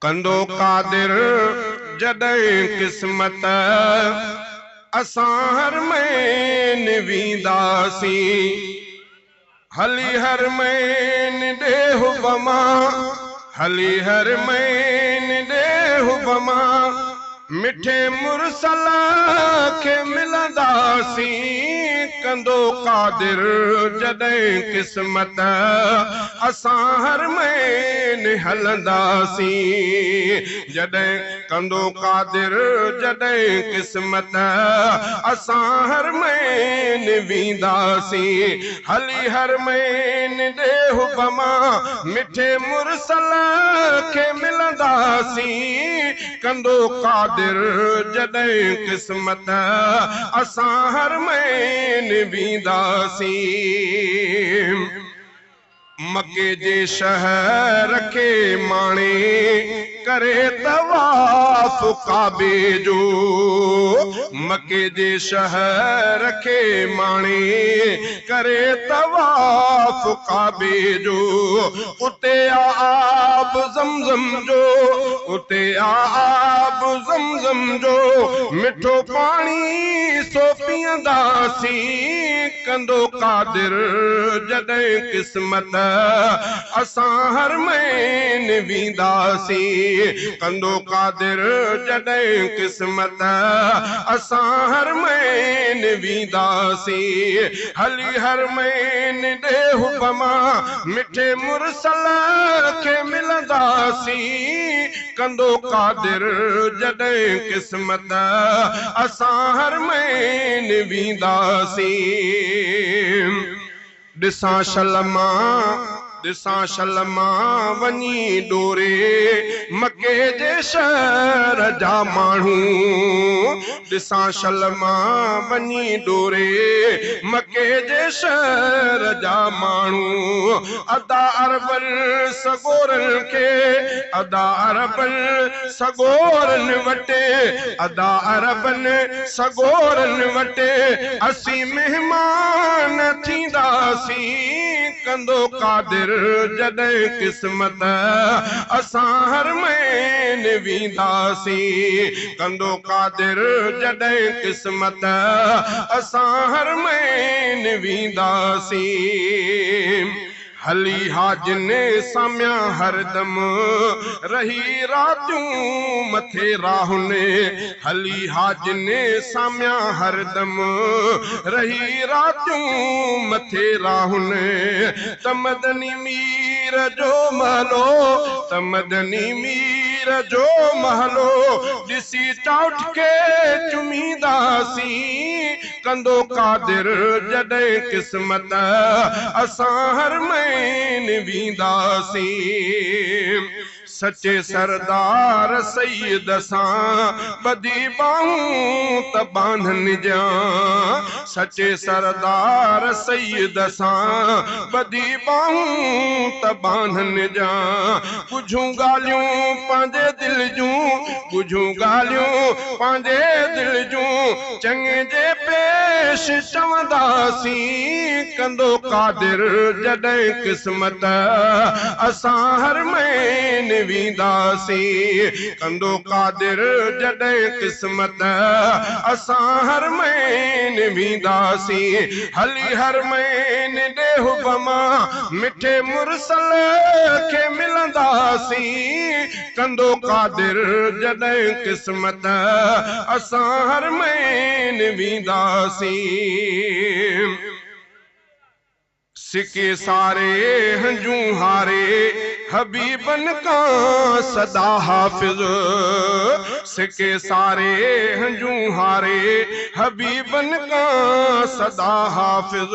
कंदो क़ादिर जॾहिं क़िस्मत असां हरमैन वेंदासीं। हली हरमैन ॾे हुबमा, हली हरमैन ॾे हुबमा, मिठे मुरसल खे मिलंदासीं। कंदो क़ादिर जॾहिं क़िस्मत असां हरमैन हलंदासीं। जॾहिं कंदो क़ादिर जॾहिं क़िस्मत असां हरमैन वेंदासीं। हली हरमैन ॾे हुबमा, मिठे मुरसल खे मिलंदासीं। कंदो क़ादिर जॾहिं क़िस्मत असां हरमैन वेंदासीं। मके जे शहर खे माणे करे तवाफ़ काबे जो, मके जे शहर खे माणे करे तवाफ़ काबे जो। उते आब ज़मज़म जो, उते आब ज़मज़म जो, मिठो पाणी सो पीअंदासीं। कंदो क़ादिर जॾहिं क़िस्मत असां हरमैन वेंदासीं। कंदो क़ादिर जॾहिं क़िस्मत असां हरमैन वेंदासीं। हली हरमैन ॾे हुबमा, मिठे मुरसल खे मिलंदासीं। कंदो क़ादिर जॾहिं क़िस्मत असां हरमैन वेंदासीं। ॾिसां शलमा, ॾिसां शलमा वञी ॾोरे मके जे शहर जा माण्हू। ॾिसां शलमा वञी ॾोरे मके जे शहर जा माण्हू। अदा अरबन सगोरनि खे, अदा अरबन सगोरनि वटि, अदा अरबन सगोरनि वटि असीं महिमान थींदासीं। कंदो क़ादिर जॾहिं क़िस्मत असां हरमैन वेंदासीं। कंदो क़ादिर जॾहिं क़िस्मत असां हरमैन वेंदासीं। हली हाजिन सामिया हरदम रही रातियूं मथे राहुनि। हली हाजिन सामिया हरदम रही रातियूं मथे राहुनि। तमदनी मीर जो महलो, तमदनी मीर जो महलो, ॾिसी चाउठ खे चुमींदासीं। कंदो क़ादिर जॾहिं क़िस्मत असां हरमैन वेंदासीं। सचे सरदार सैयद सां ॿधी बाहूं त बांधनि ॼां। सचे सरदार सैयद सां ॿधी बाहूं त बांधनि ॼां। ॻुझूं ॻाल्हियूं पंहिंजे दिलि जूं, ॻुझूं ॻाल्हियूं पंहिंजे दिलि जूं, चङे जे पेश चवंदासीं। कंदो क़ादिर जॾहिं क़िस्मत असां हरमैन वेंदासीं। कंदो क़ादिर जॾहिं क़िस्मत असां हरमैन वेंदासीं। हली हरमैन ॾे हुबमा, मिठे मुरसल खे मिलंदासीं। कंदो क़ादिर जॾहिं क़िस्मत असां हरमैन वेंदासीं। सिके सारे हंजूं हारे हबीबन का सदा हाफिज़। सिके सारे हंजूं हारे हबीबन का सदा हाफिज़।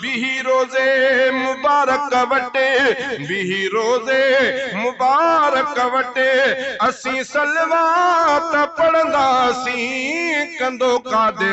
बिही रोज़े मुबारक वटे, बिही रोज़े मुबारक वटे, असीं सलवात पढ़ंदासीं। कंदो क़ादिर